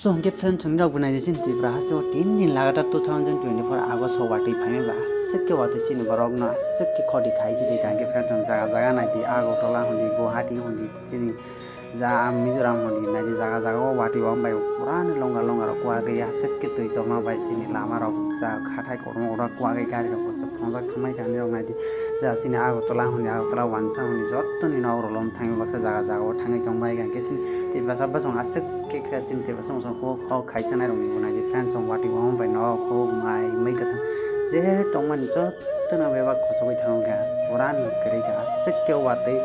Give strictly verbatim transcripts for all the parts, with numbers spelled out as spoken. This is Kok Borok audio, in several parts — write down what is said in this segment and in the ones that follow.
So hwnkhe friend chwng rok bo naidi chini Tripura haste o tin din lagatar two thousand twenty-four August o watwi phaimani ba aswk khe watwi chini borok no aswk khe khoti khai khe bika hwnkhe friend chwng jaga jaga naidi Agartala hwndi Guwahati hwndi chini ja Mizoram hwndi naidi jaga jaga o watwi wng bai pura ni longa longa rok kwagwi aswk khe twi tongma bai chini lama rok ja khathai kotorma kotorma kwagwi gari rok baksa phongjak thangbai kha nirok naidi. Ja chini Agartala hwnwi, Agartala wansa hwnwi jottoni nok rok lom thangwi baksa jaga jaga o thangwi tong bai kha. Hwnkhe chini Tiprasa bosong aswk khe khe chini Tiprasa bosong huk hok khaisa nai rok ni bo naidi friend song watwi wng bai nok huk mai mui kwthang je tongmani jottoni bebak khosogwi thango kha. Pura ni kwrwi kha aswk khe watwi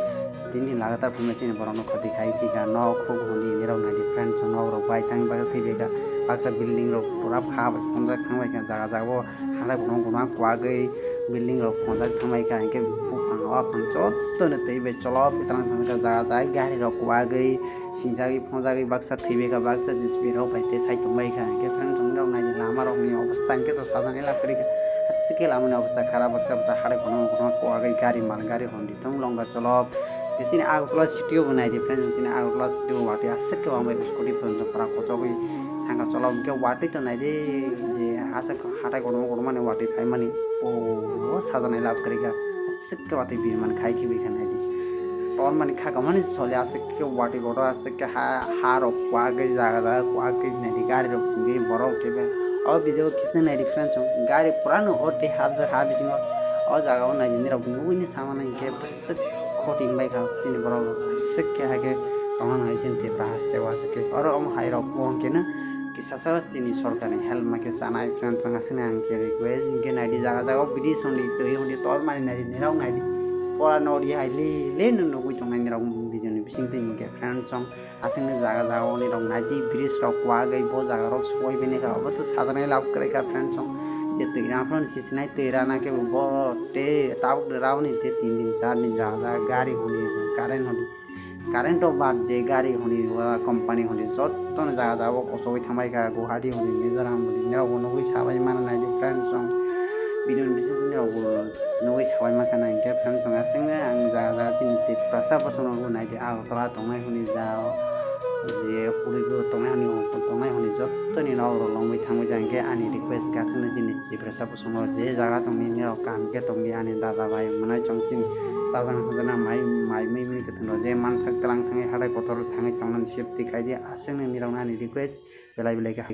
tini lagatar phunuknai chini borok no khoti khai phi kha nok huk hwnwi nirok naidi friend song nok rok bai thangwi baksa thwi bai kha. Baksa building rok pura pha bai phunjak thang bai kha jaga jaga o. Halai kotorma kotorma kwagwi building rok phunjak thangbai kha, hwnkhe buphang o aphang jotono twi bai cholop khe twlang thangkha, jaga jaga gari rok kwagwi singjagwi phunjagwi baksa thwibai kha, baksa J C B rok bai tei sai tongbai kha, hwnkhe friend chwng rok naidi lama rokni obostha hwnkhe to sajagwi lab kwrwi kha, aswk khe lamani obostha kharap, baksa baksa halai kotorma kotorma kwagwi gari mal gari hwnwi thung longa cholop. Hwnkhe chini Agartala city o bo naidi friend, chini Agartala city o watwi aswk khe wng bai scooty phone pura kochogwi thangkha cholop, hwnkhe watwi to naidi je aswk hatai kotorma kotormani watwi phaimani o sajaknai lab kwrwi kha, aswk khe watwi birman khai khibi kha naidi. Tor mani kha kamani sole aswk khe watwi kotor aswk khe ha, ha rok kwagwi jaga jaga kwagwi naidi gari rok singwi borok thwibai. O video kisa naidi friend chwng gari pura no o tei hapjak ha bisingo o jaga o naidi nirok nugwi ni samani hwnkhe bwswk khoti wngbai kha chini borok aswk khe hai khe tongna nai chini Tripura haste o aswk khe oro omo hai rok bo hwnkhe no. Kisa sa chini sorkar ni help ma khe chanai friend chwng aswk nai ang khe request hwnkhe naidi jaga jaga o bridge hwnwi twi hwnwi tor mani naidi nirok naidi pora nodi hai le le no nugwi tongnai nirok video ni bising twi hwnkhe friend chwng aswk nai jaga jaga o nirok naidi bridge rok kwagwi bo jaga rok sogwi bini kha obo to sajaknai lab kwrwi kha friend chwng je twi rang phano sisinai twi rana khe bo tei tabuk rao ni tei tin din char din jaga jaga gari hwnwi current hwnwi. Current o bad je gari hwnwi o company hwnwi jotono jaga jaga o kochogwi thangbai kha, Guwahati hwnwi, Mizoram hwnwi, nirok bo nugwi sabai mano naidi friends rok. Video ni bisingtwi nirok bo nugwi sabai mankha na hinkhe friends rok aswk ang jaga jaga chini Tiprasa bosong rok bo naidi Agartala tongnai hwnwi ja je puri bo tongnai hwnwi hwnwi tongnai hwnwi jottoni nok rok longwi thangwi ja hinkhe ani request khe aswk no chini Tiprasa bosong rok je jaga tongni nirok kaham khe tongdi ani dada bai mwnai chong chini. Sajana hujana mai mai mui mui kwthwng rok je mansak twlang thangwi hatai kotor thangwi tongnani safety khai di aswkno nirokno ani request belai belai khe hai.